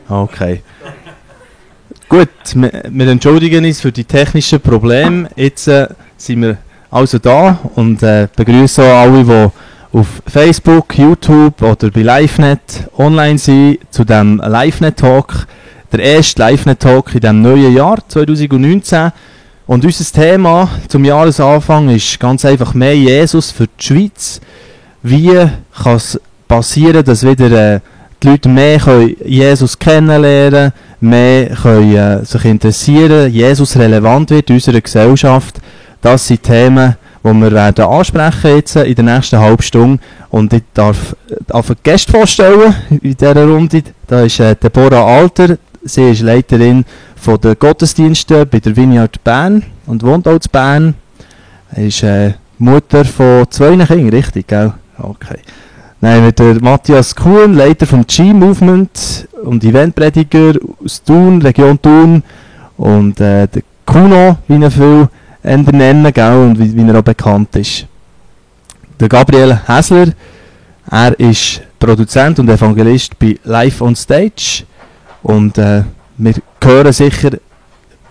Okay. Gut, wir entschuldigen uns für die technischen Probleme. Jetzt sind wir also da und begrüßen auch alle, die auf Facebook, YouTube oder bei LiveNet online sind, zu diesem LiveNet-Talk. Der erste LiveNet-Talk in diesem neuen Jahr, 2019. Und unser Thema zum Jahresanfang ist ganz einfach mehr Jesus für die Schweiz. Wie kann es passieren, dass wieder die Leute mehr Jesus kennenlernen können, mehr können, sich interessieren, Jesus relevant wird in unserer Gesellschaft. Das sind Themen, die wir werden ansprechen jetzt in der nächsten halben Stunde. Und ich darf Gäste vorstellen in dieser Runde. Da ist Deborah Alter. Sie ist Leiterin von der Gottesdienste bei der Vineyard Bern und wohnt auch in Bern. Sie ist Mutter von 2 Kindern, richtig, gell? Okay. Dann mit der Matthias Kuhn, Leiter vom G-Movement und Eventprediger aus Thun, Region Thun. Und der Kuno, wie ihn viele nennen, gell? Und wie er auch bekannt ist. Der Gabriel Häsler, er ist Produzent und Evangelist bei Live on Stage. Und wir hören sicher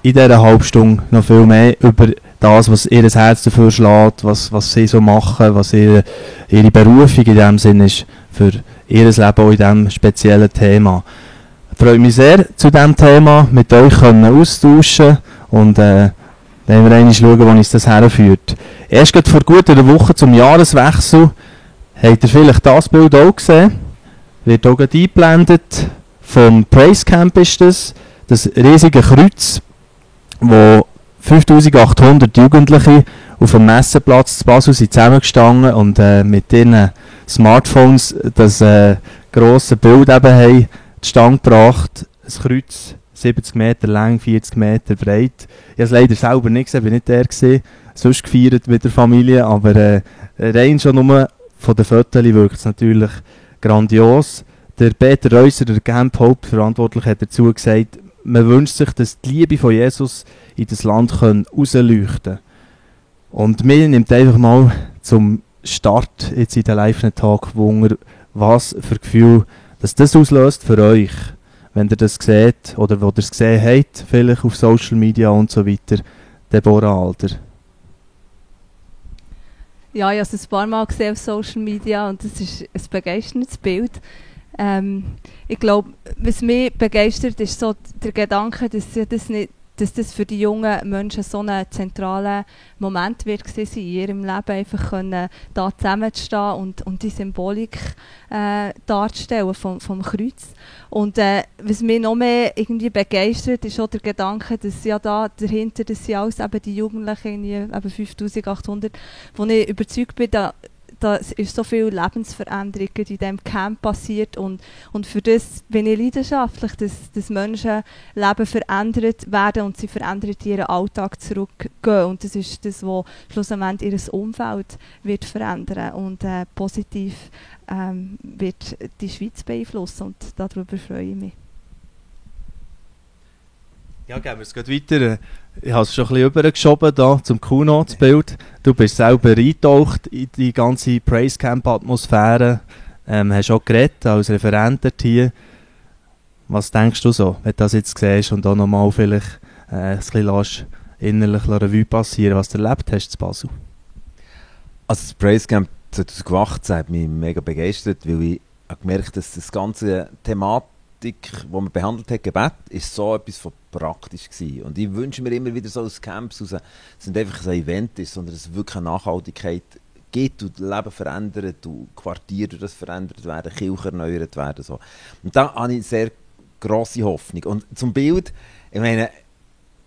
in dieser Halbstunde noch viel mehr über das, was ihr Herz dafür schlägt, was sie so machen, was ihre Berufung in diesem Sinn ist für ihr Leben auch in diesem speziellen Thema. Ich freue mich sehr, zu diesem Thema mit euch austauschen und dann werden wir einmal schauen, wo uns das herführt. Erst gerade vor gut einer Woche zum Jahreswechsel habt ihr vielleicht das Bild auch gesehen, wird auch gerade eingeblendet. Vom Praise Camp ist das riesige Kreuz, wo 5800 Jugendliche auf dem Messeplatz zu Basel sind zusammengestanden und mit ihren Smartphones das grosse Bild eben haben zustande gebracht. Ein Kreuz, 70 Meter lang, 40 Meter breit. Ich habe es leider selber nicht gesehen, bin nicht der gewesen, sonst gefeiert mit der Familie, aber rein schon nur von den Fotos wirkt es natürlich grandios. Der Peter Reusser, der Camp-Hauptverantwortliche, hat dazu gesagt, man wünscht sich, dass die Liebe von Jesus in das Land herausleuchten kann. Und mir nimmt einfach mal zum Start jetzt in den LiveNet-Talk Wunder, was für Gefühl dass das auslöst für euch, wenn ihr das seht oder wo ihr es gesehen habt, vielleicht auf Social Media und so weiter. Deborah Alter. Ja, ich habe es ein paar Mal gesehen auf Social Media und das ist ein begeisterndes Bild. Ich glaube, was mich begeistert, ist so der Gedanke, dass das für die jungen Menschen so ein zentraler Moment wird sein in ihrem Leben, einfach können, da zusammenzustehen und die Symbolik darzustellen vom Kreuz. Und was mich noch mehr irgendwie begeistert, ist auch der Gedanke, dass ja da dahinter, das sind alles eben die Jugendlichen, eben 5800, wo ich überzeugt bin, da ist so viel Lebensveränderung in diesem Camp passiert und für das bin ich leidenschaftlich, dass Menschen Leben verändert werden und sie verändert in ihren Alltag zurückgehen und das ist das, was schlussendlich ihr Umfeld wird verändern und positiv wird die Schweiz beeinflussen und darüber freue ich mich. Ja, gehen wir es gleich weiter. Ich habe es schon ein bisschen rübergeschoben da zum Kuno, das Bild. Du bist selber eingetaucht in die ganze Praise Camp Atmosphäre. Hast auch geredet als Referent hier. Was denkst du so, wenn du das jetzt siehst und auch nochmal vielleicht ein bisschen innerlich Revue passieren, was du erlebt hast zu Basel? Also das Praise Camp 2018 hat mich mega begeistert, weil ich habe gemerkt, dass das ganze Thematik, die man behandelt hat, Gebet, ist so etwas von praktisch gewesen. Und ich wünsche mir immer wieder so aus Camps raus, es nicht einfach ein Event ist, sondern dass es wirklich eine Nachhaltigkeit gibt und Leben verändert und Quartiere durch das verändert werden, Kirchen erneuert werden. So. Und da habe ich sehr grosse Hoffnung. Und zum Bild, ich meine,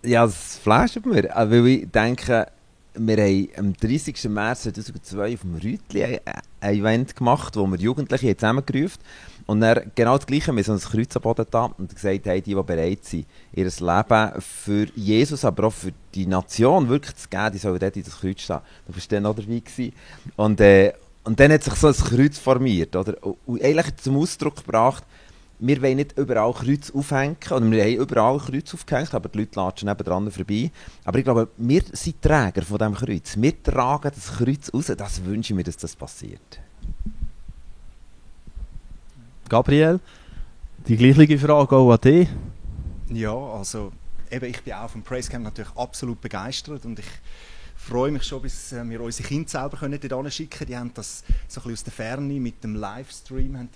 ja, es flasht mir, weil ich denke, wir haben am 30. März 2002 auf dem Rütli ein Event gemacht, wo wir Jugendliche zusammengerufen haben. Und dann genau das Gleiche, wir haben uns ein Kreuz am Boden da und gesagt, hey, die bereit sind, ihr Leben für Jesus, aber auch für die Nation wirklich zu geben, die sollen dort in das Kreuz stehen. Du warst dann auch dabei gewesen. Und dann hat sich so ein Kreuz formiert, oder? Und eigentlich zum Ausdruck gebracht, wir wollen nicht überall Kreuz aufhängen, oder wir haben überall Kreuz aufgehängt, aber die Leute latschen nebendran vorbei. Aber ich glaube, wir sind Träger von diesem Kreuz. Wir tragen das Kreuz raus, das wünsche ich mir, dass das passiert. Gabriel, die gleiche Frage auch an dich. Ja, also eben, ich bin auch vom Praise Camp natürlich absolut begeistert und ich freue mich schon, bis wir unsere Kinder selber dort schicken können. Die haben das so ein bisschen aus der Ferne mit dem Livestream haben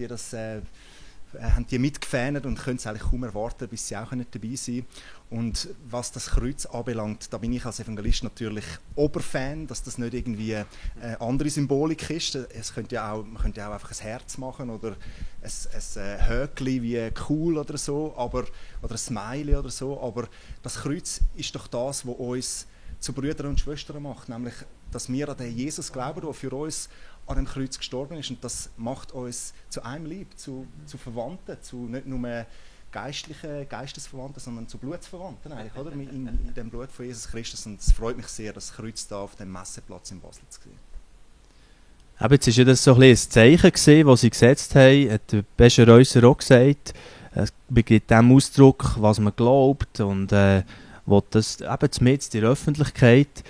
die mitgefähnt und können es eigentlich kaum erwarten, bis sie auch dabei sein können. Und was das Kreuz anbelangt, da bin ich als Evangelist natürlich Oberfan, dass das nicht irgendwie eine andere Symbolik ist. Man könnte ja auch einfach ein Herz machen oder ein Höckli wie cool oder so, oder ein Smiley oder so. Aber das Kreuz ist doch das, was uns zu Brüdern und Schwestern macht, nämlich, dass wir an den Jesus glauben, der für uns an dem Kreuz gestorben ist, und das macht uns zu einem Lieb, zu Verwandten, zu nicht nur Geistesverwandten, sondern zu Blutsverwandten eigentlich, oder? In dem Blut von Jesus Christus, und es freut mich sehr, das Kreuz da auf dem Messeplatz in Basel zu sehen. Aber jetzt war ja das so ein Zeichen gewesen, das sie gesetzt haben, hat der Bescher Reusser auch gesagt, es gibt dem Ausdruck, was man glaubt, und will das eben zumindest in der Öffentlichkeit.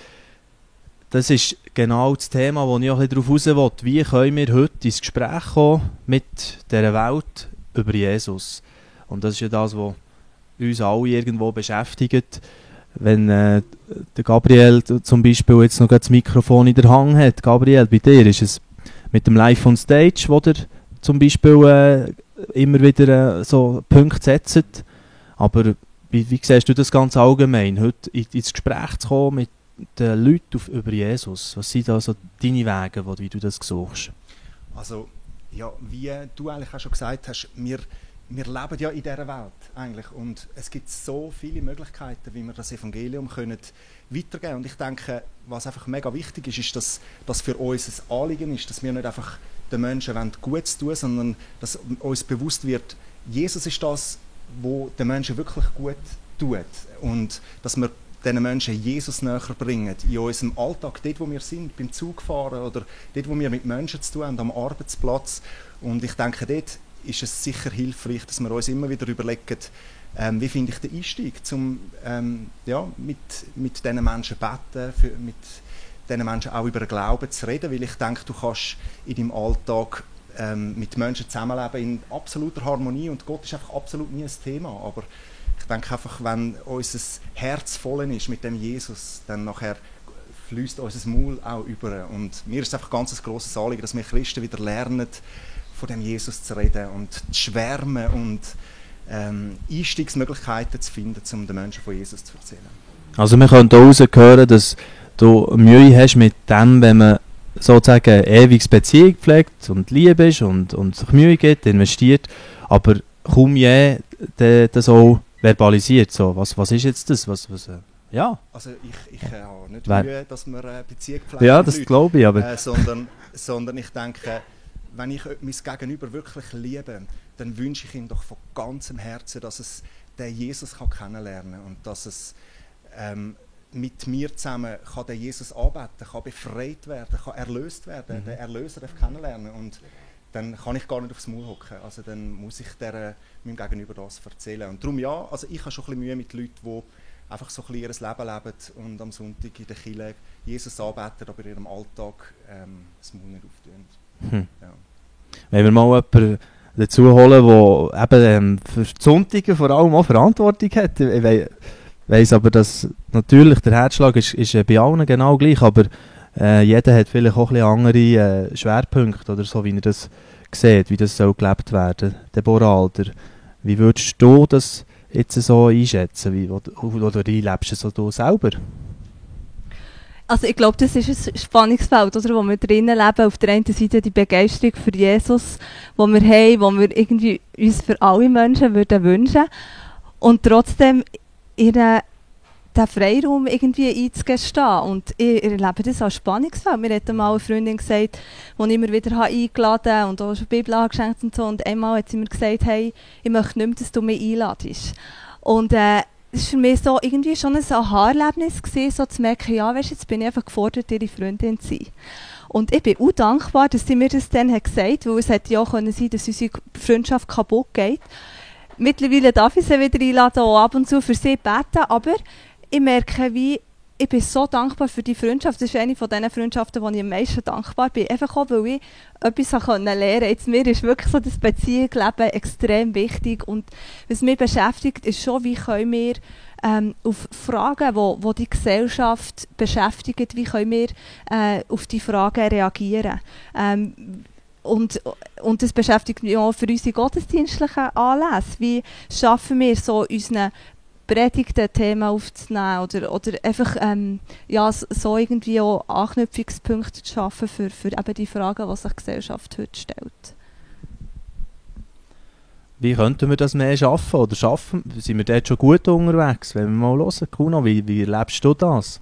Das ist genau das Thema, wo ich auch ein bisschen darauf raus will. Wie können wir heute ins Gespräch kommen mit dieser Welt über Jesus? Und das ist ja das, was uns alle irgendwo beschäftigt. Wenn der Gabriel zum Beispiel jetzt noch das Mikrofon in der Hand hat. Gabriel, bei dir ist es mit dem Live on Stage, wo der zum Beispiel immer wieder so Punkte setzt. Aber wie siehst du das ganz allgemein, heute ins Gespräch zu kommen mit den Leuten über Jesus? Was sind da so deine Wege, wie du das suchst? Also, ja, wie du eigentlich auch schon gesagt hast, wir leben ja in dieser Welt eigentlich, und es gibt so viele Möglichkeiten, wie wir das Evangelium können weitergeben können. Und ich denke, was einfach mega wichtig ist, ist, dass das für uns ein Anliegen ist, dass wir nicht einfach den Menschen Gutes tun, sondern dass uns bewusst wird, Jesus ist das, wo den Menschen wirklich gut tut, und dass wir diesen Menschen Jesus näher bringen, in unserem Alltag, dort wo wir sind, beim Zugfahren oder dort wo wir mit Menschen zu tun haben, am Arbeitsplatz. Und ich denke, dort ist es sicher hilfreich, dass wir uns immer wieder überlegen, wie finde ich den Einstieg, um mit diesen Menschen beten, mit diesen Menschen auch über den Glauben zu reden, weil ich denke, du kannst in deinem Alltag mit Menschen zusammenleben in absoluter Harmonie, und Gott ist einfach absolut nie ein Thema, aber ich denke einfach, wenn unser Herz voll ist mit dem Jesus, dann nachher fließt unser Maul auch über, und mir ist es einfach ganz ein grosses Anliegen, dass wir Christen wieder lernen, von dem Jesus zu reden und zu schwärmen und Einstiegsmöglichkeiten zu finden, um den Menschen von Jesus zu erzählen. Also wir können daraus hören, dass du Mühe hast mit dem, wenn man sozusagen eine ewige Beziehung pflegt und lieb ist und sich Mühe gibt, investiert, aber kaum je das auch verbalisiert. So, was ist jetzt das? Ja. Also ich habe nicht Mühe, dass wir eine Beziehung pflegen. Ja, das glaube ich, aber... Sondern ich denke, wenn ich mein Gegenüber wirklich liebe, dann wünsche ich ihm doch von ganzem Herzen, dass es den Jesus kennenlernen kann und dass es mit mir zusammen kann den Jesus anbeten, kann befreit werden, kann erlöst werden, den Erlöser darf kennenlernen, und dann kann ich gar nicht aufs Maul hocken. Also dann muss ich meinem Gegenüber das erzählen. Und darum ja, also ich habe schon ein bisschen Mühe mit Leuten, die einfach so ein bisschen ihr Leben leben und am Sonntag in der Kirche Jesus anbeten, aber in ihrem Alltag das Maul nicht auftun. Ja. Wenn wir mal jemanden dazu holen, der eben für die Sonntage vor allem auch Verantwortung hat. Ich weiss aber, dass natürlich der Herzschlag ist bei allen genau gleich, aber jeder hat vielleicht auch ein bisschen andere Schwerpunkte oder so, wie er das sieht, wie das soll gelebt werden. Deborah Alder, wie würdest du das jetzt so einschätzen? Oder lebst du so du selber? Also ich glaube, das ist ein Spannungsfeld, oder, wo wir drinnen leben. Auf der einen Seite die Begeisterung für Jesus, die wir haben, wo wir irgendwie uns für alle Menschen würden wünschen, und trotzdem den Freiraum irgendwie einzugestehen. Und ich erlebe das als Spannungsfeld. Mir hat mal eine Freundin gesagt, die ich immer wieder eingeladen habe und auch schon die Bibel angeschenkt und so. Und einmal hat sie mir gesagt, hey, ich möchte nicht mehr, dass du mich einladest. Und das war für mich so irgendwie schon ein Aha-Erlebnis gewesen, so zu merken, ja, weißt, jetzt bin ich einfach gefordert, ihre Freundin zu sein. Und ich bin auch dankbar, dass sie mir das dann gesagt hat, weil es hätte ja auch sein können, dass unsere Freundschaft kaputt geht. Mittlerweile darf ich sie wieder einladen, auch ab und zu für sie beten, aber ich merke, wie ich bin so dankbar für die Freundschaft. Das ist eine von diesen Freundschaften, wo ich am meisten dankbar bin. Einfach auch, weil ich etwas lernen konnte. Jetzt, mir ist wirklich so das Beziehungsleben extrem wichtig. Und was mich beschäftigt, ist schon, wie können wir auf Fragen, die die Gesellschaft beschäftigen, wie können wir auf die Fragen reagieren. Und das beschäftigt mich auch für unsere gottesdienstlichen Anlässe. Wie schaffen wir so unseren Predigten Themen aufzunehmen oder einfach so irgendwie auch Anknüpfungspunkte zu schaffen für eben die Fragen, die sich die Gesellschaft heute stellt. Wie könnten wir das mehr schaffen? Oder sind wir dort schon gut unterwegs? Wenn wir mal hören, Kuno, wie erlebst du das?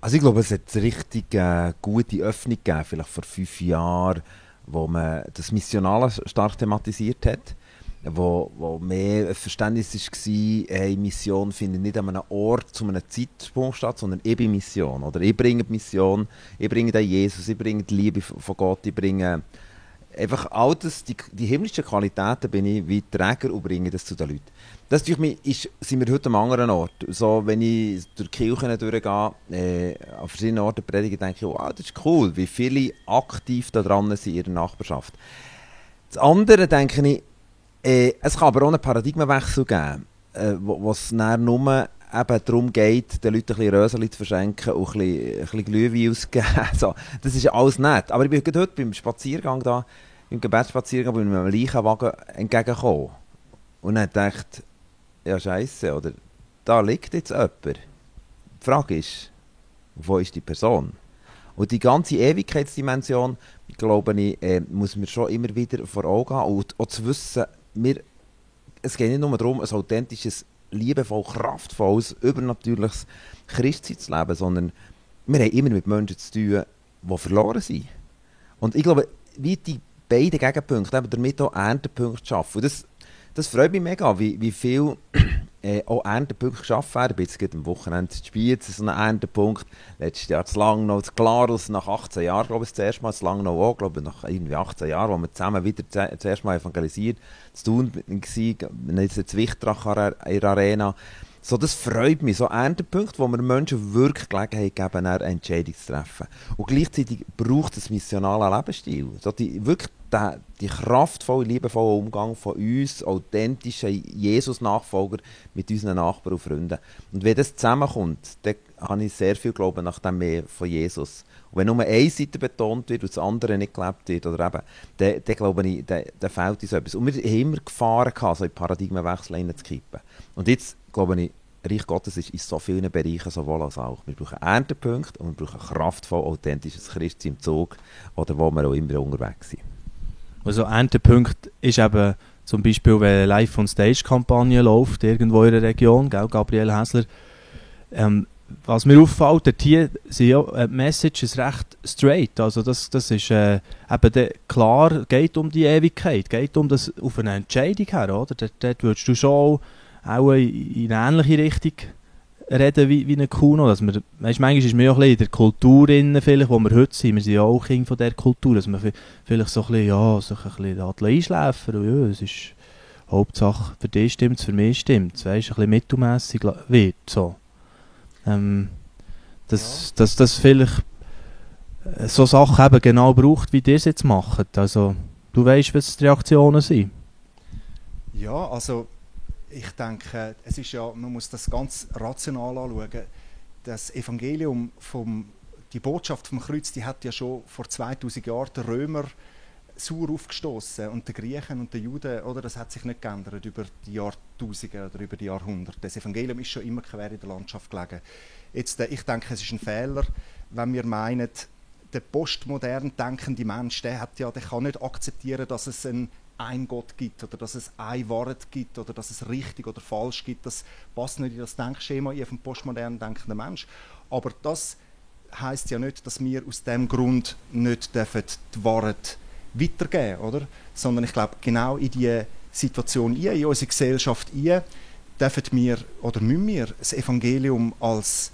Also ich glaube, es hat eine richtig gute Öffnung gegeben, vielleicht vor 5 Jahren, wo man das Missionale stark thematisiert hat, wo mehr ein Verständnis war, hey, Mission findet nicht an einem Ort zu einem Zeitpunkt statt, sondern ich bin Mission. Oder ich bringe die Mission, ich bringe den Jesus, ich bringe die Liebe von Gott, ich bringe einfach all das, die himmlischen Qualitäten bin ich wie Träger und bringe das zu den Leuten. Das sind wir heute am anderen Ort. So, wenn ich durch die Kirchen durchgehe, an verschiedenen Orten predige, denke ich, wow, das ist cool, wie viele aktiv da dran sind in ihrer Nachbarschaft. Das andere denke ich, es kann aber auch einen Paradigmenwechsel geben, wo es nur eben darum geht, den Leuten ein bisschen Röseli zu verschenken und ein bisschen Glühwein auszugeben. So, das ist ja alles nett. Aber ich bin heute beim Spaziergang da, beim Gebetsspaziergang, bin ich mit einem Leichenwagen entgegengekommen. Und dann dachte ich, ja Scheisse, oder da liegt jetzt jemand. Die Frage ist, wo ist die Person? Und die ganze Ewigkeitsdimension, glaube ich, muss mir schon immer wieder vor Augen haben. Und auch zu wissen, es geht nicht nur darum, ein authentisches, liebevoll, kraftvolles, übernatürliches Christsein zu leben, sondern wir haben immer mit Menschen zu tun, die verloren sind. Und ich glaube, wie die beiden Gegenpunkte, eben damit auch Erntepunkte schaffen. Und das freut mich mega, wie viel auch Erntepunkte geschaffen werden. Ich bin jetzt am Wochenende in Spiez, so ein Erntepunkt. Letztes Jahr zu Langnau, zu Glarus, nach 18 Jahren, glaube ich, das erste Mal, zu Langnau auch, glaube ich, nach irgendwie 18 Jahren, wo wir zusammen wieder das erste Mal evangelisiert, zu tun waren, jetzt Wichtrach in der Arena. So, das freut mich, so Erntepunkte, wo wir Menschen wirklich Gelegenheit geben, eine Entscheidung zu treffen. Und gleichzeitig braucht es einen missionalen Lebensstil. So wirklich die kraftvolle, liebevolle Umgang von uns, authentischen Jesus-Nachfolger mit unseren Nachbarn und Freunden. Und wenn das zusammenkommt, dann habe ich sehr viel Glauben nach dem mehr von Jesus. Und wenn nur eine Seite betont wird und das andere nicht gelebt wird, oder eben, dann glaube ich, dann fehlt uns etwas. Und wir haben immer Gefahren gehabt, so in Paradigmenwechsel hineinzukippen. Und jetzt, glaube ich, Reich Gottes ist in so vielen Bereichen sowohl als auch. Wir brauchen Erntepunkte und wir brauchen kraftvoll, authentisches Christsein im Zug oder wo wir auch immer unterwegs sind. Also Erntepunkt ist eben zum Beispiel, wenn eine Live-on-Stage-Kampagne läuft, irgendwo in der Region, gell, Gabriel Häsler. Was mir auffällt, dort hier sind ja Messages recht straight. Also das ist eben klar, geht um die Ewigkeit, geht um das auf eine Entscheidung her, oder? Dort würdest du schon auch in eine ähnliche Richtung reden wie eine Kuno. Dass wir, weißt, manchmal ist man auch ein bisschen in der Kultur drin, vielleicht, wo wir heute sind. Wir sind ja auch Kinder von dieser Kultur, dass man vielleicht so ein bisschen, ja, sich ein bisschen einschläfern und ja, es ist Hauptsache, für dich stimmt es, für mich stimmt es, weißt, ein bisschen mittelmässig wird, so. Dass vielleicht so Sachen eben genau braucht, wie ihr es jetzt macht. Also, du weißt, was die Reaktionen sind. Ja, also ich denke, es ist ja, man muss das ganz rational anschauen. Das Evangelium, die Botschaft vom Kreuz, die hat ja schon vor 2000 Jahren der Römer sauer aufgestoßen und die Griechen und die Juden, oder, das hat sich nicht geändert über die Jahrtausende oder über die Jahrhunderte. Das Evangelium ist schon immer quer in der Landschaft gelegen. Jetzt, ich denke, es ist ein Fehler, wenn wir meinen, der postmodern denkende Mensch, der kann nicht akzeptieren, dass es ein Gott gibt oder dass es eine Wahrheit gibt oder dass es richtig oder falsch gibt. Das passt nicht in das Denkschema vom postmodern denkenden Mensch. Aber das heisst ja nicht, dass wir aus dem Grund nicht die Wahrheit weitergeben, oder? Sondern ich glaube, genau in diese Situation, in unsere Gesellschaft, dürfen wir oder müssen wir das Evangelium als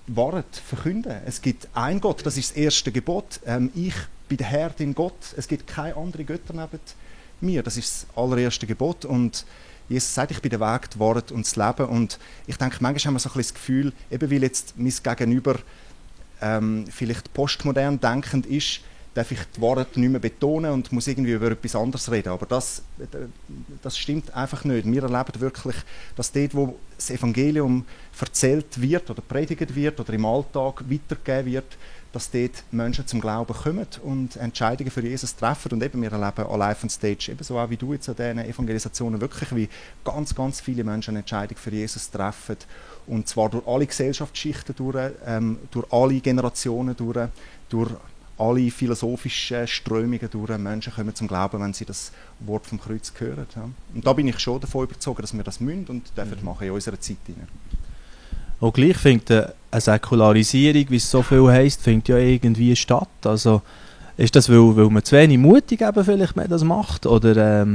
Wahrheit verkünden. Es gibt einen Gott, das ist das erste Gebot. Ich bin der Herr, dein Gott. Es gibt keine anderen Götter neben mir. Das ist das allererste Gebot. Und Jesus sagt, ich bin der Weg, die Wahrheit und das Leben. Und ich denke, manchmal haben wir so ein bisschen das Gefühl, eben weil jetzt mein Gegenüber vielleicht postmodern denkend ist, darf ich die Wahrheit nicht mehr betonen und muss irgendwie über etwas anderes reden. Aber das stimmt einfach nicht. Wir erleben wirklich, dass dort, wo das Evangelium erzählt wird oder predigt wird oder im Alltag weitergegeben wird, dass dort Menschen zum Glauben kommen und Entscheidungen für Jesus treffen. Und eben, wir erleben an Live on Stage, ebenso auch wie du jetzt an diesen Evangelisationen, wirklich wie ganz, ganz viele Menschen eine Entscheidung für Jesus treffen. Und zwar durch alle Gesellschaftsschichten durch alle Generationen durch alle philosophischen Strömungen durch. Menschen kommen zum Glauben, wenn sie das Wort vom Kreuz hören. Ja. Und da bin ich schon davon überzeugt, dass wir das müssen und dürfen machen in unserer Zeit. Und gleich findet eine Säkularisierung, wie es so viel heisst, findet ja irgendwie statt. Also, ist das, weil man zu wenig mutig eben vielleicht mehr das macht? Oder,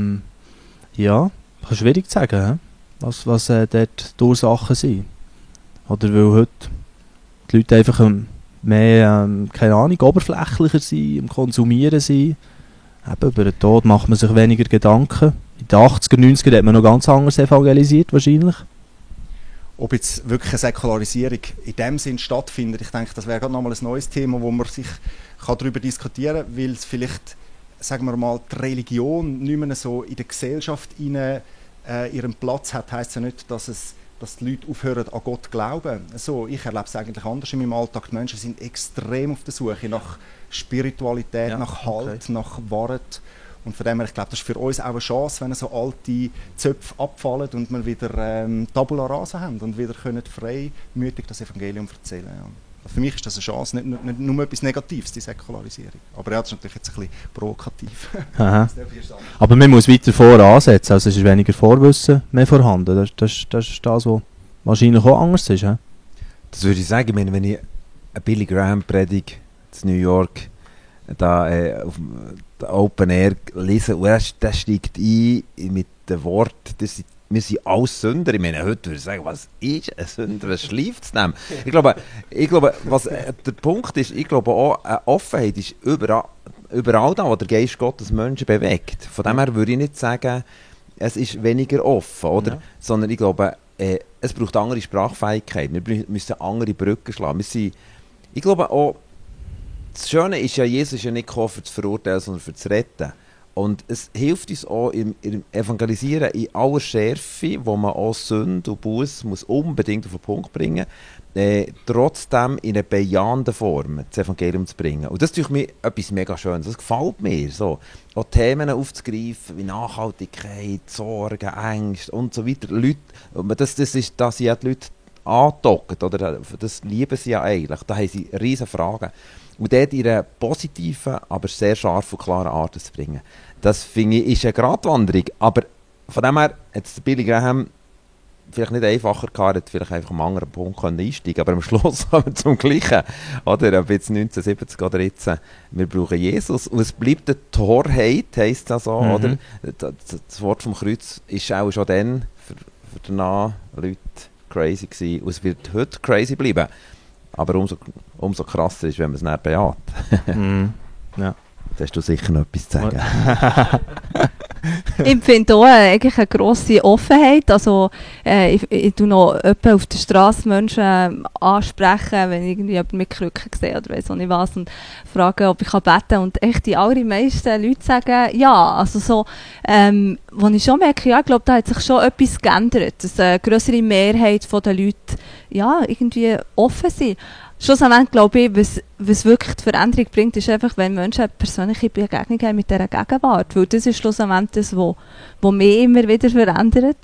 ja, schwierig zu sagen, was dort die Ursachen sind. Oder weil heute die Leute einfach mehr, keine Ahnung, oberflächlicher sind, im Konsumieren sind. Eben, über den Tod macht man sich weniger Gedanken. In den 80er, 90er hat man noch ganz anders evangelisiert wahrscheinlich. Ob jetzt wirklich eine Säkularisierung in dem Sinn stattfindet, ich denke, das wäre gerade nochmal ein neues Thema, wo man sich darüber diskutieren kann, weil es vielleicht, sagen wir mal, die Religion nicht mehr so in der Gesellschaft ihren Platz hat, heisst ja nicht, dass die Leute aufhören, an Gott zu glauben. Also, ich erlebe es eigentlich anders in meinem Alltag. Die Menschen sind extrem auf der Suche nach Spiritualität, ja, nach Halt, nach Wahrheit. Und von dem her, ich glaube, das ist für uns auch eine Chance, wenn so alte Zöpfe abfallen und wir wieder Tabula Rasa haben und wieder können freimütig das Evangelium erzählen. Ja. Für mich ist das eine Chance, nicht nur etwas Negatives, die Säkularisierung. Aber ja, das ist natürlich jetzt ein bisschen provokativ. Aber man muss weiter voransetzen, also es ist weniger Vorwissen mehr vorhanden. Das ist das, was wahrscheinlich auch anders ist. He? Das würde ich sagen, wenn ich eine Billy Graham predige in New York, da auf der Open Air lesen, und der steigt ein mit dem Wort, wir sind alles Sünder. Ich meine, heute würde ich sagen, was ist ein Sünder, was schläft es dem? Ich glaube, was der Punkt ist, ich glaube auch, eine Offenheit ist überall da, wo der Geist Gottes Menschen bewegt. Von dem her würde ich nicht sagen, es ist weniger offen, oder? Ja. Sondern ich glaube, es braucht andere Sprachfähigkeit. Wir müssen andere Brücken schlagen. Ich glaube auch, das Schöne ist ja, Jesus ist ja nicht gekommen, für zu verurteilen, sondern für zu retten. Und es hilft uns auch im Evangelisieren in aller Schärfe, wo man auch Sünde und Buß muss unbedingt auf den Punkt bringen, trotzdem in einer bejahenden Form das Evangelium zu bringen. Und das ist mir etwas mega Schönes. Das gefällt mir so. Auch Themen aufzugreifen wie Nachhaltigkeit, Sorgen, Ängste und so weiter. Leute, das ist, dass sie ja die Leute andocken, oder? Das lieben sie ja eigentlich. Da haben sie riesige Fragen. Und dort in einer positiven, aber sehr scharfen und klaren Art zu bringen. Das finde ich ist eine Gratwanderung. Aber von dem her hat es Billy Graham vielleicht nicht einfacher gehabt, hat vielleicht einfach am anderen Punkt einsteigen können. Aber am Schluss kommen wir zum Gleichen. Oder ob jetzt 1970 oder jetzt. Wir brauchen Jesus. Und es bleibt eine Torheit, heisst das so. Oder? Das Wort vom Kreuz ist auch schon dann für danach Leute crazy gewesen. Und es wird heute crazy bleiben. Aber umso krasser ist, wenn man es nicht bejaht. Ja. Da hast du sicher noch etwas zu sagen. Ich empfinde auch eigentlich eine grosse Offenheit. Also, ich tue noch jemanden auf der Straße Menschen ansprechen, wenn ich irgendwie jemanden mit Krücken sehe oder weiss auch nicht was, und frage, ob ich beten kann. Und echt die allermeisten Leute sagen ja. Also so, wo ich schon merke, ja, ich glaube, da hat sich schon etwas geändert. Dass eine grössere Mehrheit der Leute ja, irgendwie offen sind. Schlussendlich glaube ich, was wirklich die Veränderung bringt, ist einfach, wenn Menschen eine persönliche Begegnung haben mit dieser Gegenwart. Weil das ist schlussendlich das, was mich immer wieder verändert.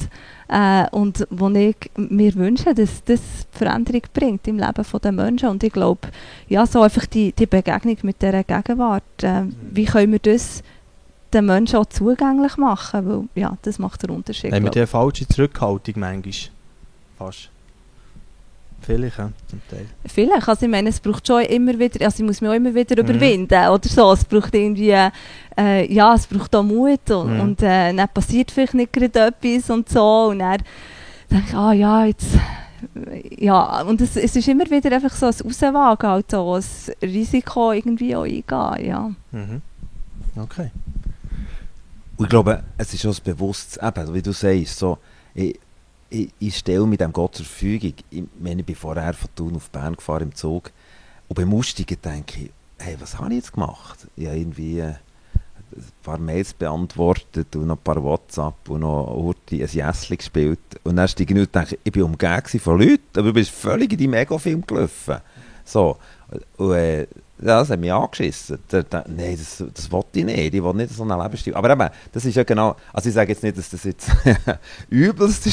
Und wo ich mir wünsche, dass das Veränderung bringt im Leben der Menschen. Und ich glaube, ja, so einfach die Begegnung mit dieser Gegenwart, wie können wir das den Menschen auch zugänglich machen? Weil, ja, das macht den Unterschied. Haben wir die falsche Zurückhaltung manchmal? Fast. Vielleicht, ja, zum Teil. Vielleicht, also ich meine, es braucht schon immer wieder, also ich muss mich auch immer wieder überwinden oder so, es braucht irgendwie, ja, es braucht auch Mut und dann passiert vielleicht nicht gerade etwas und so und dann denke ich, ja, jetzt, ja, und es ist immer wieder einfach so ein Rauswagen, halt so, ein Risiko irgendwie auch eingehen, ja. Okay. Und ich glaube, es ist auch das Bewusstsein, eben, wie du sagst, so, ich stelle mit dem Gott zur Verfügung. Ich bin vorher von Thun auf Bern gefahren im Zug und beim Aussteigen denke ich, hey, was habe ich jetzt gemacht? Ich habe irgendwie ein paar Mails beantwortet und noch ein paar WhatsApp und noch ein Jässli gespielt. Und dann steige ich und denke, ich war umgeben von Leuten, aber du bist völlig in deinem Ego-Film gelaufen. So. Und, das hat mich angeschissen. Nein, das wollte ich nicht. Ich will nicht so einen Lebensstil. Aber eben, das ist ja genau... Also ich sage jetzt nicht, dass das jetzt übelst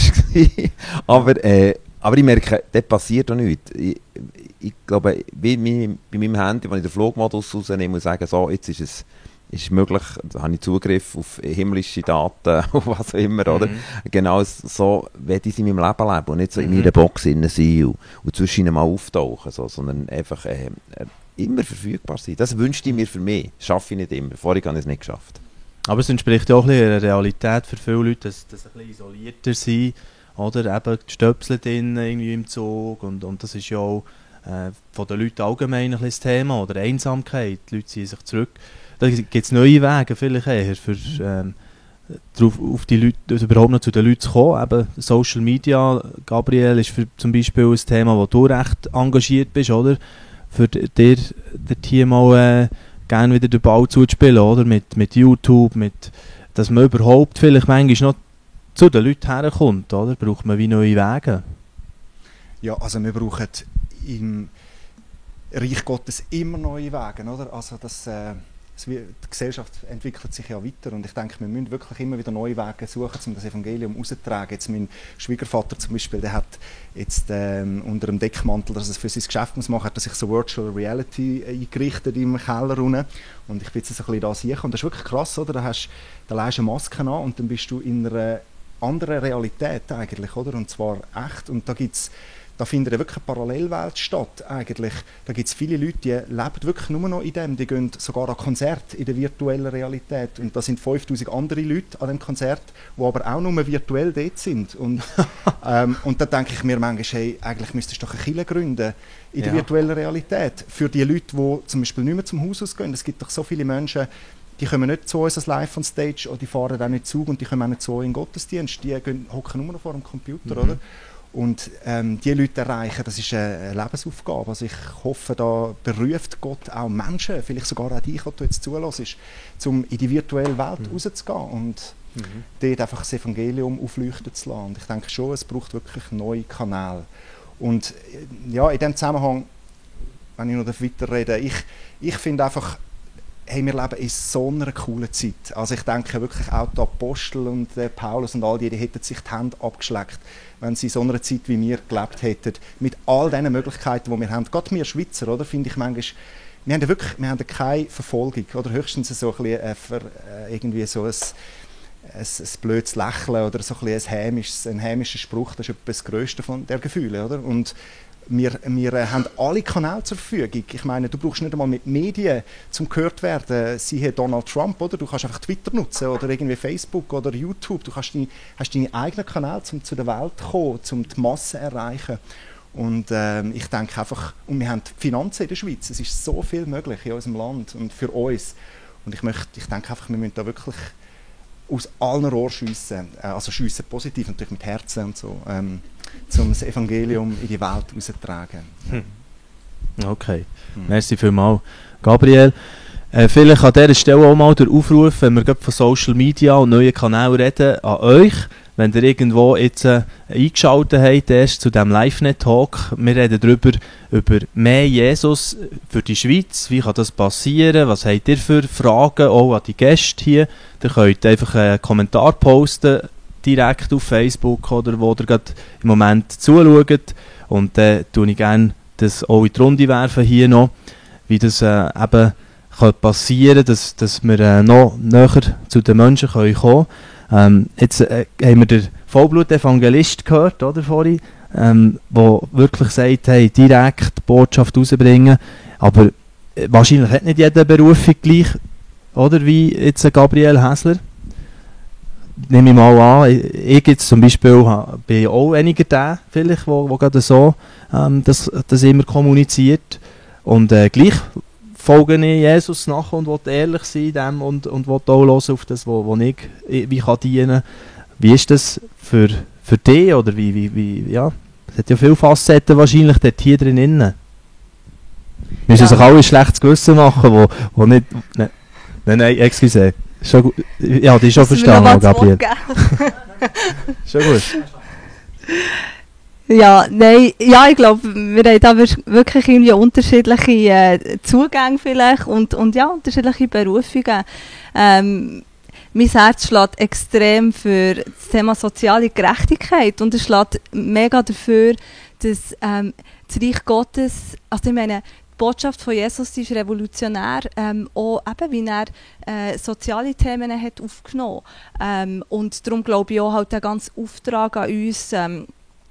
war, aber ich merke, dort passiert auch nichts. Ich glaube, wie bei meinem Handy, wenn ich den Flugmodus rausnehme und sage, so, jetzt ist es möglich, da habe ich Zugriff auf himmlische Daten und was auch immer, oder? Genau so werde ich in meinem Leben leben und nicht so in meiner Box sein und zwischen mal auftauchen, so, sondern einfach immer verfügbar sein. Das wünschte ich mir für mich. Das schaffe ich nicht immer. Vorher habe ich es nicht geschafft. Aber es entspricht ja auch ein bisschen einer Realität für viele Leute, dass sie ein bisschen isolierter sind, oder eben die Stöpsel drin irgendwie im Zug und das ist ja auch von den Leuten allgemein ein bisschen das Thema, oder Einsamkeit. Die Leute ziehen sich zurück. Da gibt es neue Wege vielleicht eher, für auf die Leute, also überhaupt noch zu den Leuten zu kommen. Eben Social Media, Gabriel, ist zum Beispiel ein Thema, wo du recht engagiert bist, oder? Für dir hier mal gerne wieder den Ball zuzuspielen, oder? Mit YouTube, dass man überhaupt vielleicht manchmal noch zu den Leuten herkommt, oder? Braucht man wie neue Wege? Ja, also wir brauchen im Reich Gottes immer neue Wege, oder? Also die Gesellschaft entwickelt sich ja weiter und ich denke, wir müssen wirklich immer wieder neue Wege suchen, um das Evangelium rauszutragen. Jetzt mein Schwiegervater zum Beispiel, der hat jetzt unter dem Deckmantel, dass er es für sein Geschäft machen muss, hat er sich so Virtual Reality eingerichtet im Keller unten. Und ich bin jetzt so ein bisschen da sicher und das ist wirklich krass, oder? Da legst du eine Maske an und dann bist du in einer anderen Realität eigentlich, oder? Und zwar echt. Und da findet wirklich eine Parallelwelt statt eigentlich. Da gibt es viele Leute, die leben wirklich nur noch in dem. Die gehen sogar an Konzerte in der virtuellen Realität. Und da sind 5000 andere Leute an dem Konzert, die aber auch nur virtuell dort sind. Und da denke ich mir manchmal, hey, eigentlich müsstest du doch eine Kirche gründen in der virtuellen Realität. Für die Leute, die zum Beispiel nicht mehr zum Haus ausgehen. Es gibt doch so viele Menschen, die kommen nicht zu uns als Live on Stage oder die fahren auch nicht Zug und die kommen auch nicht zu uns in den Gottesdienst. Die hocken nur noch vor dem Computer, oder? Und die Leute erreichen, das ist eine Lebensaufgabe. Also ich hoffe, da beruft Gott auch Menschen, vielleicht sogar auch dich, die du jetzt zuhörst, um in die virtuelle Welt rauszugehen und dort einfach das Evangelium aufleuchten zu lassen. Und ich denke schon, es braucht wirklich neue Kanäle. Und ja, in diesem Zusammenhang, wenn ich noch weiterrede, ich finde einfach, hey, wir leben in so einer coolen Zeit. Also ich denke wirklich auch die Apostel und Paulus und all die hätten sich die Hände abgeschleckt, wenn sie in so einer Zeit wie wir gelebt hätten, mit all diesen Möglichkeiten, die wir haben. Gerade wir Schweizer, oder, finde ich manchmal, wir haben keine Verfolgung, oder höchstens so ein bisschen, irgendwie so ein blödes Lächeln oder so ein bisschen ein hämischer Spruch, das ist etwa das Grösste von der Gefühle, oder? Und wir haben alle Kanäle zur Verfügung. Ich meine, du brauchst nicht einmal mit Medien zum gehört werden. Siehe Donald Trump, oder? Du kannst einfach Twitter nutzen oder irgendwie Facebook oder YouTube. Du hast deine eigenen Kanäle, um zu der Welt zu kommen, um die Massen zu erreichen. Und ich denke einfach, und wir haben Finanzen in der Schweiz. Es ist so viel möglich in unserem Land und für uns. Und ich denke einfach, wir müssen da wirklich aus allen Rohren schiessen. Also schiessen positiv, natürlich mit Herzen und so. Um das Evangelium in die Welt rauszutragen. Okay, merci vielmals. Gabriel, vielleicht an dieser Stelle auch mal der Aufruf, wenn wir von Social Media und neuen Kanälen reden, an euch, wenn ihr irgendwo jetzt eingeschaltet habt, erst zu diesem LiveNet-Talk. Wir reden über mehr Jesus für die Schweiz. Wie kann das passieren? Was habt ihr für Fragen, auch an die Gäste hier? Ihr könnt einfach einen Kommentar posten, direkt auf Facebook oder wo ihr gerade im Moment zuschaut. Und dann tue ich gerne das auch in die Runde werfen hier noch, wie das eben passieren kann, dass wir noch näher zu den Menschen kommen können. Jetzt haben wir den Vollblut-Evangelist gehört, oder, vorhin, der wirklich sagt, hey, direkt die Botschaft rausbringen. Aber wahrscheinlich hat nicht jede Berufung gleich, oder, wie jetzt Gabriel Häsler. Nehme ich mal an, ich jetzt zum Beispiel bin auch weniger der, vielleicht, wo gerade so das immer kommuniziert. Und gleich folge ich Jesus nach und will ehrlich sein in dem und will auch hören auf das, wo ich wie kann dienen. Wie ist das für dich? Oder wie, ja, es hat ja viele Facetten wahrscheinlich dort hier drin. Müssen Ja. sich alle ein schlechtes Gewissen machen, wo nicht... Nein, excuse. Schon gut. Ja, die ist schon Müssen wir noch verstanden, mal das Wort Gabriel. geben? Schon gut. Ja, nein, ja, ich glaube, wir haben da wirklich irgendwie unterschiedliche Zugänge vielleicht und ja, unterschiedliche Berufungen. Mein Herz schlägt extrem für das Thema soziale Gerechtigkeit und es schlägt mega dafür, dass das Reich Gottes, also ich meine, die Botschaft von Jesus die ist revolutionär, auch eben, wie er soziale Themen hat aufgenommen. Und darum glaube ich auch halt der ganze Auftrag an uns,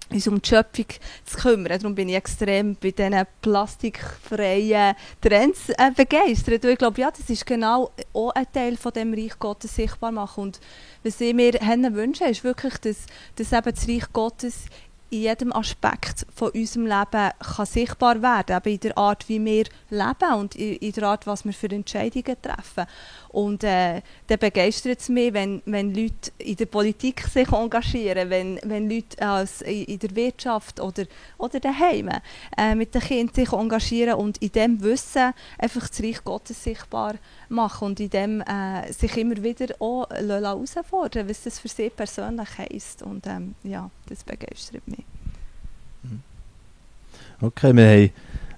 uns um die Schöpfung zu kümmern. Darum bin ich extrem bei diesen plastikfreien Trends begeistert. Und ich glaube, ja, das ist genau auch ein Teil von dem Reich Gottes sichtbar machen. Und was ich mir wünsche, ist wirklich, dass eben das Reich Gottes in jedem Aspekt von unserem Leben kann sichtbar werden, eben in der Art, wie wir leben und in der Art, was wir für Entscheidungen treffen. Und dann begeistert es mich, wenn Leute in der Politik sich engagieren, wenn Leute in der Wirtschaft oder daheim mit den Kindern sich engagieren und in dem Wissen einfach das Reich Gottes sichtbar machen und in dem sich immer wieder auch herausfordern, was das für sie persönlich heisst. Und ja, das begeistert mich. Okay, wir haben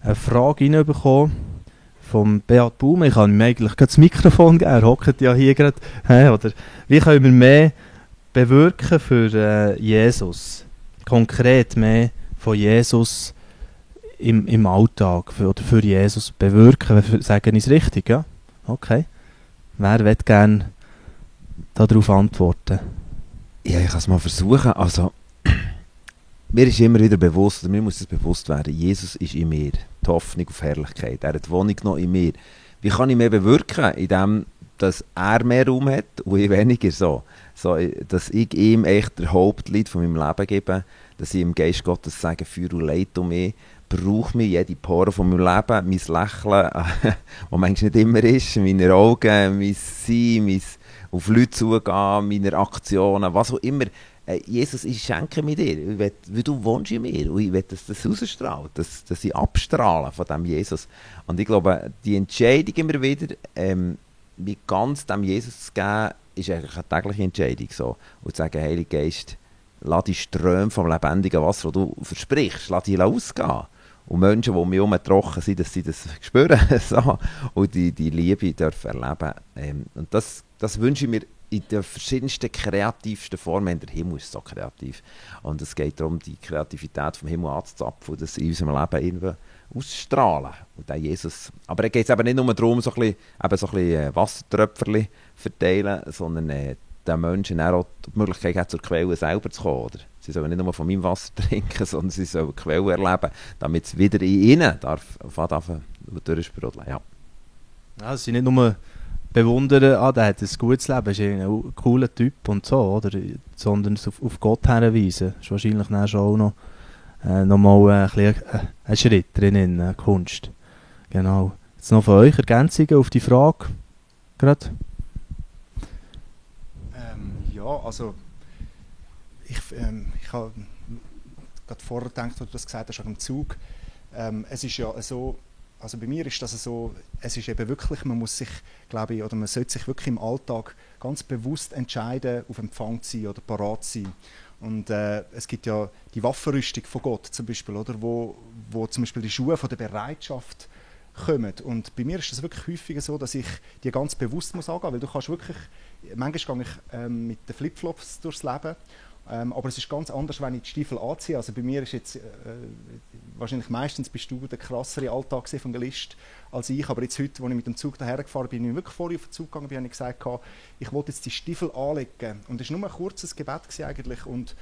eine Frage reinbekommen vom Beat Baum. Ich kann ihm eigentlich gerade das Mikrofon geben. Er hockt ja hier gerade. Oder wie können wir mehr bewirken für Jesus? Konkret mehr von Jesus im Alltag oder für Jesus bewirken. Sagen ich es richtig? Ja? Okay. Wer will gerne darauf antworten? Ja, ich kann es mal versuchen. Also, mir ist immer wieder bewusst, oder mir muss es bewusst werden, Jesus ist in mir, die Hoffnung auf Herrlichkeit. Er hat Wohnung noch in mir. Wie kann ich mehr bewirken? Indem, dass er mehr Raum hat und ich weniger so. Dass ich ihm echt der Hauptlied von meinem Leben gebe, dass ich im Geist Gottes sage, Feuer und Leid um mich, brauche mich jede Pore von meinem Leben, mein Lächeln, was manchmal nicht immer ist, meine Augen, mein Sein, mein auf Leute zugehen, meine Aktionen, was auch immer. Jesus, ich schenke mir dir, weil du wohnst in mir und ich will, dass das rausstrahlt, dass ich abstrahle von dem Jesus. Und ich glaube, die Entscheidung immer wieder, mich ganz dem Jesus zu geben, ist eigentlich eine tägliche Entscheidung. So. Und zu sagen, Heiliger Geist, lass die Ströme vom lebendigen Wasser, das du versprichst, lass die ausgehen. Und Menschen, die um mich herum trocken sind, dass sie das spüren so. Und die Liebe dürfen erleben. Und das wünsche ich mir in den verschiedensten, kreativsten Formen. Der Himmel ist so kreativ. Und es geht darum, die Kreativität vom Himmel anzuzapfen und das in unserem Leben irgendwie auszustrahlen. Und der Jesus. Aber es geht eben nicht nur darum, so ein bisschen Wassertröpferchen verteilen, sondern den Menschen auch die Möglichkeit hat, zur Quelle selber zu kommen. Oder? Sie sollen nicht nur von meinem Wasser trinken, sondern sie sollen die Quelle erleben, damit es wieder in ihnen durchsprudeln. Ja. Ja, sie nicht nur bewundern, der hat ein gutes Leben, ist ein cooler Typ und so, oder? Sondern es auf Gott hinweisen. Das ist wahrscheinlich dann schon auch noch mal ein Schritt drin, Kunst. Genau. Jetzt noch von euch Ergänzungen auf die Frage. Gerade? Ja, also ich habe gerade vorher gedacht, als du das gesagt hast, am Zug. Es ist ja so, also bei mir ist das so, es ist eben wirklich, man muss sich, glaube ich, oder man sollte sich wirklich im Alltag ganz bewusst entscheiden, auf Empfang zu sein oder parat zu sein. Und es gibt ja die Waffenrüstung von Gott zum Beispiel, oder, wo zum Beispiel die Schuhe von der Bereitschaft kommen. Und bei mir ist es wirklich häufiger so, dass ich die ganz bewusst muss angehen, weil du kannst wirklich, manchmal gehe ich mit den Flipflops durchs Leben, aber es ist ganz anders, wenn ich die Stiefel anziehe. Also bei mir ist jetzt, wahrscheinlich meistens bist du der krassere Alltagsevangelist als ich, aber jetzt heute, als ich mit dem Zug daher gefahren bin, ich wirklich vorher auf den Zug gegangen bin, habe ich gesagt, ich wollte jetzt die Stiefel anlegen. Und es war nur ein kurzes Gebet eigentlich und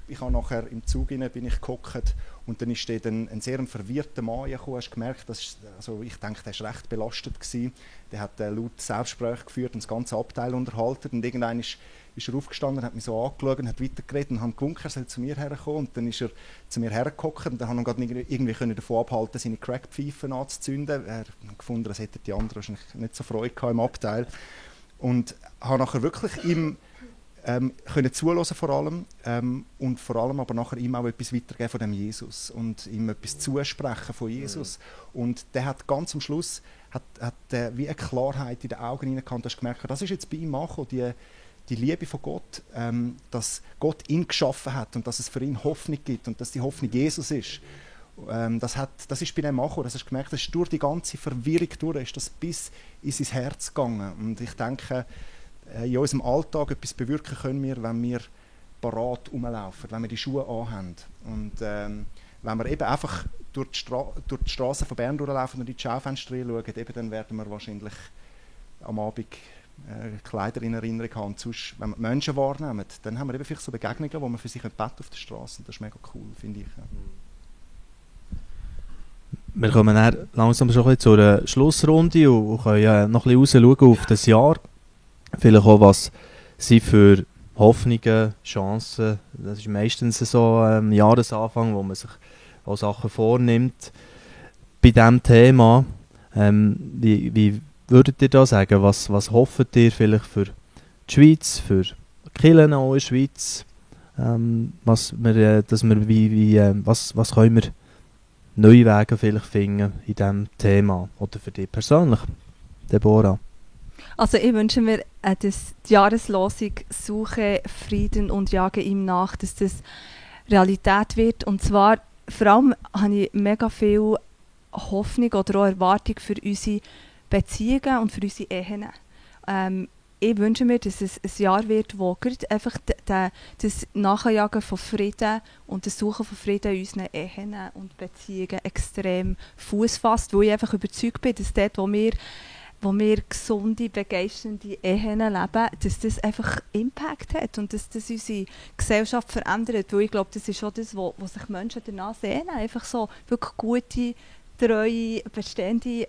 ich habe nachher im Zug bin ich gehockt und dann ist dort ein sehr verwirrter Mann gekommen. Hast gemerkt, also ich denke, der war recht belastet gewesen. Der hat laut Selbstgespräch geführt und das ganze Abteil unterhalten und irgendwann ist er aufgestanden, hat mich so angeschaut und hat weitergeredet und hat gewunken, er soll zu mir herkommen. Und dann ist er zu mir hergehockt und dann haben wir gerade irgendwie davon abhalten, seine Crackpfeifen anzuzünden. Er hat gefunden, das hätten die anderen wahrscheinlich nicht so Freude gehabt im Abteil. Und habe nachher wirklich ihm können zuhören vor allem und vor allem aber nachher ihm auch etwas weitergeben von dem Jesus und ihm etwas zusprechen von Jesus. Und der hat ganz am Schluss wie eine Klarheit in den Augen hineingehabt, dass gemerkt, das ist jetzt bei ihm angekommen, die Liebe von Gott, dass Gott ihn geschaffen hat und dass es für ihn Hoffnung gibt und dass die Hoffnung Jesus ist. Das ist bei ihm angekommen, das hast gemerkt, das ist durch die ganze Verwirrung durch, ist das bis in sein Herz gegangen. Und ich denke, in unserem Alltag etwas bewirken können wir, wenn wir parat rumlaufen, wenn wir die Schuhe anhaben. Und wenn wir eben einfach durch die Straßen von Bern durchlaufen und in die Schaufenster schauen, eben dann werden wir wahrscheinlich am Abend Kleider in Erinnerung haben. Und sonst, wenn wir die Menschen wahrnehmen, dann haben wir eben vielleicht so Begegnungen, wo wir für sich beten auf der Straße. Und das ist mega cool, finde ich. Ja. Wir kommen dann langsam schon ein bisschen zur Schlussrunde und können ja noch ein bisschen rausschauen auf das Jahr. Vielleicht auch, was sind für Hoffnungen, Chancen. Das ist meistens so am Jahresanfang, wo man sich auch Sachen vornimmt. Bei diesem Thema, wie würdet ihr da sagen, was hofft ihr vielleicht für die Schweiz, für die Kirchen auch in der Schweiz? Was können wir neue Wege vielleicht finden in diesem Thema? Oder für dich persönlich, Deborah? Also ich wünsche mir, dass die Jahreslosung «Suche Frieden und jage ihm nach», dass das Realität wird. Und zwar, vor allem habe ich mega viel Hoffnung oder auch Erwartung für unsere Beziehungen und für unsere Ehen. Ich wünsche mir, dass es ein Jahr wird, wo einfach das Nachjagen von Frieden und das Suchen von Frieden in unseren Ehen und Beziehungen extrem Fuß fasst, wo ich einfach überzeugt bin, dass dort, wo wir gesunde, begeisternde Ehen leben, dass das einfach Impact hat und dass das unsere Gesellschaft verändert. Weil ich glaube, das ist schon das, wo sich Menschen danach sehnen. Einfach so wirklich gute, treue, bestehende,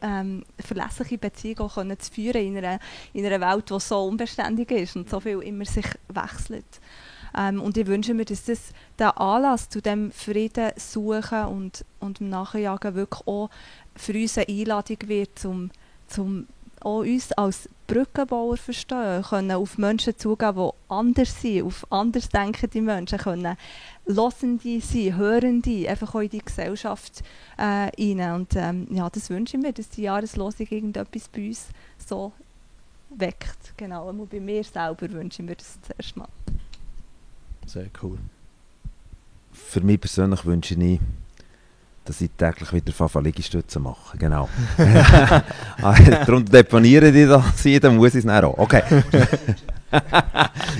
verlässliche Beziehungen können zu führen in einer Welt, die so unbeständig ist und so viel immer sich wechselt. Und ich wünsche mir, dass der Anlass zu dem Frieden suchen und dem Nachjagen wirklich auch für uns eine Einladung wird, zum auch uns als Brückenbauer verstehen, können auf Menschen zugehen, die anders sind, auf anders denkende Menschen, können Hörende sein, Hörende, einfach auch in die Gesellschaft rein. Und ja, das wünsche ich mir, dass die Jahreslosung irgendetwas bei uns so weckt. Genau, und bei mir selber wünsche ich mir das zuerst mal. Sehr cool. Für mich persönlich wünsche ich, dass ich täglich wieder Liegestütze mache. Genau. Darum deponieren die das hier, dann muss ich es dann auch. Okay.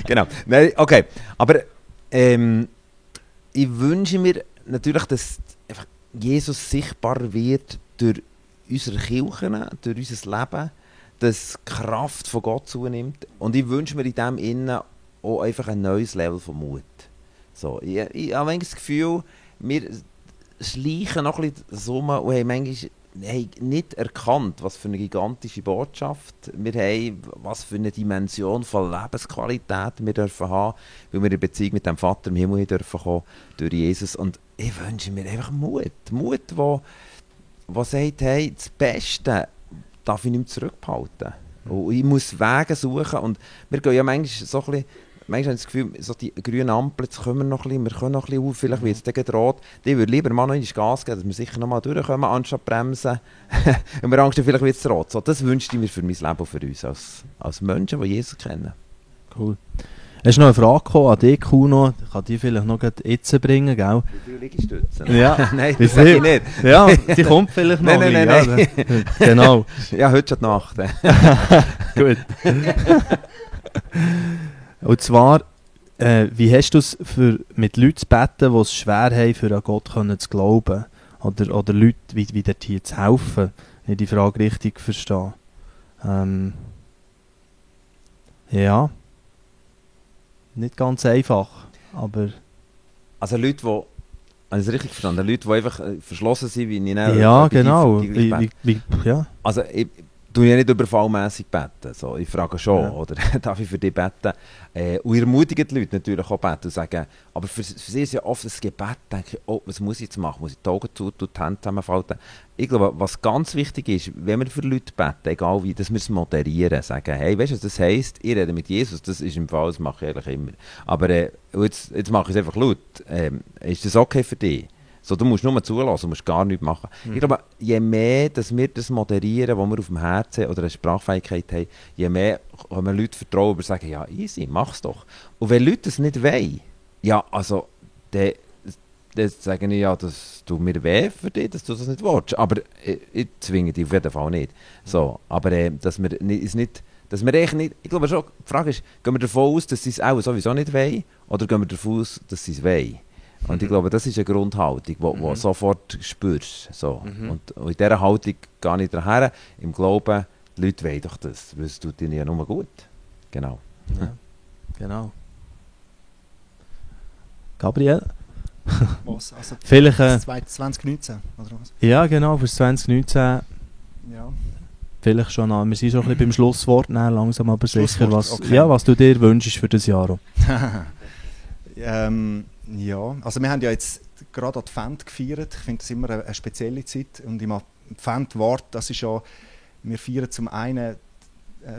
Genau. Nein, okay. Aber ich wünsche mir natürlich, dass einfach Jesus sichtbar wird durch unsere Kirchen, durch unser Leben, dass die Kraft von Gott zunimmt. Und ich wünsche mir in dem Innen auch einfach ein neues Level von Mut. So, ich habe manchmal das Gefühl, wir schleichen noch ein bisschen so und haben manchmal nicht erkannt, was für eine gigantische Botschaft wir haben, was für eine Dimension von Lebensqualität wir dürfen haben, weil wir in Beziehung mit dem Vater im Himmel dürfen kommen, durch Jesus. Und ich wünsche mir einfach Mut, der sagt, hey, das Beste darf ich nicht mehr zurückbehalten. Und ich muss Wege suchen und wir gehen ja manchmal so ein bisschen. Manchmal habe ich das Gefühl, so die grünen Ampel, jetzt können wir noch ein bisschen auf, vielleicht wird es dann gedroht. Ich würde lieber mal noch Gas geben, dass wir sicher noch mal durchkommen, anstatt bremsen. Und wir Angst, vielleicht wird es rot. So, das wünsche ich mir für mein Leben und für uns als Menschen, die Jesus kennen. Cool. Hast du noch eine Frage gekommen an dich, Kuno? Ich kann die vielleicht noch jetzt bringen, gell? Wie viele Liegestützen? Ja. Nein, das sage ich nicht. Ja, die kommt vielleicht noch. Nein. Genau. Ja, heute schon die Nacht. Gut. Und zwar, wie hast du es mit Leuten zu beten, die es schwer haben, für an Gott zu glauben? Oder Leute, wie dort hier zu helfen, wenn ich die Frage richtig verstehe? Ja. Nicht ganz einfach, aber... Also Leute, die... Habe ich es richtig verstanden? Leute, die einfach verschlossen sind, wie ich nicht... Ja, genau. Ja. Also, tue ja nicht überfallmässig beten. So, ich frage schon, Ja. oder darf ich für dich beten? Und ich ermutige die Leute natürlich auch beten und sagen, aber für sie ist ja oft das Gebet, denke ich, oh, was muss ich jetzt machen? Muss ich die Augen zutun, die Hände zusammenfalten? Ich glaube, was ganz wichtig ist, wenn wir für Leute beten, egal wie, dass wir es moderieren, sagen, hey, weißt du, was das heisst? Ich rede mit Jesus, das ist im Fall, das mache ich eigentlich immer. Aber jetzt mache ich es einfach laut. Ist das okay für dich? So, du musst nur zulassen, du musst gar nichts machen. Ich glaube, je mehr dass wir das moderieren, was wir auf dem Herzen oder eine Sprachfähigkeit haben, je mehr können Leute vertrauen und sagen, ja, easy, mach's doch. Und wenn Leute das nicht wollen, ja, also, dann sage ich, ja, das tut mir weh für dich, dass du das nicht willst. Aber ich zwinge dich auf jeden Fall nicht. So, aber dass wir eigentlich nicht, ich glaube schon, die Frage ist, gehen wir davon aus, dass sie es auch sowieso nicht wollen, oder gehen wir davon aus, dass sie es wollen? Und ich glaube, das ist eine Grundhaltung, die du sofort spürst. So. Und in dieser Haltung gehe ich daher, im Glauben, die Leute wollen doch das, weil es tut ihnen ja nur gut. Genau. Ja, genau. Gabriel? Was? Also Vielleicht, 2019, oder was? ja, genau, für 2019 Ja. vielleicht schon an. Wir sind schon ein bisschen beim Schlusswort, dann langsam aber sicher, Schlusswort, okay. was du dir wünschst für das Jahr auch. Ja, also wir haben ja jetzt gerade Advent gefeiert. Ich finde das immer eine spezielle Zeit. Und im Advent-Wort, das ist ja, wir feiern zum einen,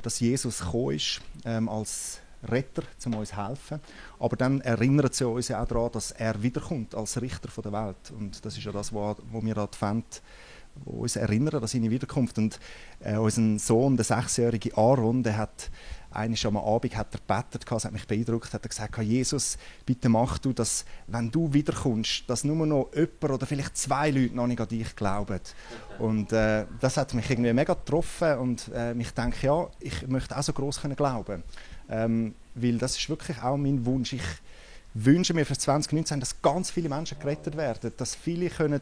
dass Jesus gekommen ist als Retter, um uns zu helfen. Aber dann erinnert es uns ja auch daran, dass er wiederkommt als Richter der Welt. Und das ist ja das, wo wir Advent uns erinnern an seine Wiederkunft. Und unser Sohn, der 6-jährige Aaron, der hat eines am Abend hat er gebetet, das hat mich beeindruckt, hat er gesagt, Jesus, bitte mach du, dass, wenn du wiederkommst, dass nur noch jemand oder vielleicht 2 Leute noch nicht an dich glauben. Und das hat mich irgendwie mega getroffen und ich denke, ja, ich möchte auch so gross glauben können. Weil das ist wirklich auch mein Wunsch. Ich wünsche mir für 2019, dass ganz viele Menschen gerettet werden, dass viele können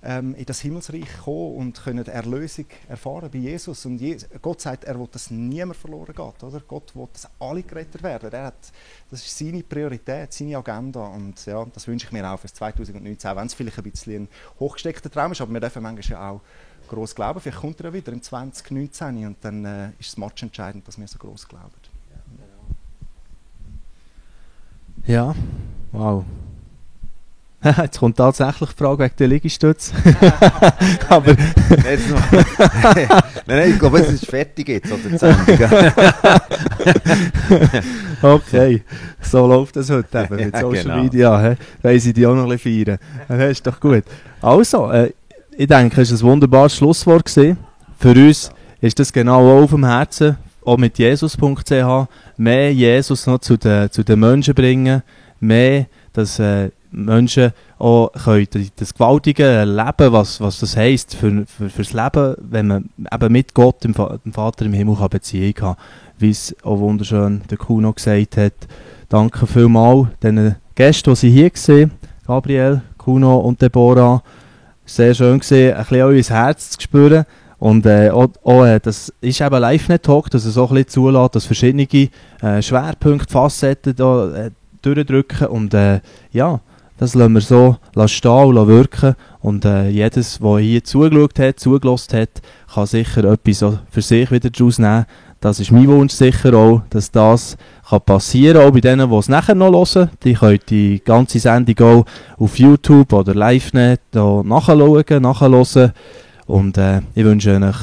in das Himmelsreich kommen und können Erlösung erfahren bei Jesus. Und Gott sagt, er will, dass niemand verloren geht. Oder? Gott will, dass alle gerettet werden. Das ist seine Priorität, seine Agenda. Und ja, das wünsche ich mir auch für 2019, auch wenn es vielleicht ein bisschen ein hochgesteckter Traum ist. Aber wir dürfen manchmal ja auch gross glauben. Vielleicht kommt er ja wieder im 2019 und dann ist es matchentscheidend, dass wir so gross glauben. Ja, wow. Jetzt kommt tatsächlich die Frage wegen der Liegestütze. Aber nein, ich glaube, es ist fertig jetzt, oder die Sendung. okay, so läuft das heute eben mit Social genau. Media. Weiss ich die auch noch ein bisschen feiern. Das ist doch gut. Also, ich denke, es war ein wunderbares Schlusswort gewesen. Für uns ist das genau auch auf dem Herzen, auch mit jesus.ch, mehr Jesus noch zu den Menschen bringen, mehr, dass Menschen auch können das gewaltige Leben, was das heisst fürs Leben, wenn man eben mit Gott, dem Vater im Himmel, Beziehung haben kann. Wie es auch wunderschön der Kuno gesagt hat. Danke vielmals den Gästen, die Sie hier gesehen, Gabriel, Kuno und Deborah. Sehr schön gesehen, ein bisschen euer Herz zu spüren. Und das ist eben Live-Net-Talk, dass es auch ein bisschen zulässt, dass verschiedene Schwerpunkte, Facetten da durchdrücken. Und ja, das lassen wir so stehen und wirken. Und jedes, der hier zugelassen hat, kann sicher etwas für sich wieder daraus nehmen. Das ist mein Wunsch sicher auch, dass das passieren kann, auch bei denen, die es nachher noch hören. Die können die ganze Sendung auch auf YouTube oder LiveNet nachhören. Und ich wünsche euch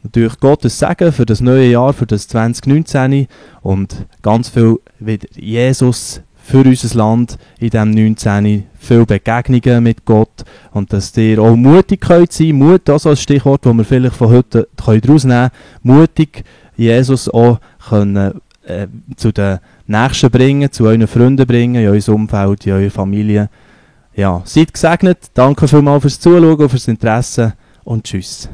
natürlich Gottes Segen für das neue Jahr, für das 2019 und ganz viel wieder Jesus für unser Land in diesem 19. Viele Begegnungen mit Gott und dass ihr auch mutig könnt sein. Mut, also ein Stichwort, das wir vielleicht von heute daraus nehmen können. Mutig Jesus auch können, zu den Nächsten bringen, zu euren Freunden bringen, in euer Umfeld, in eure Familie. Ja, seid gesegnet. Danke vielmals fürs Zuschauen und fürs Interesse und tschüss.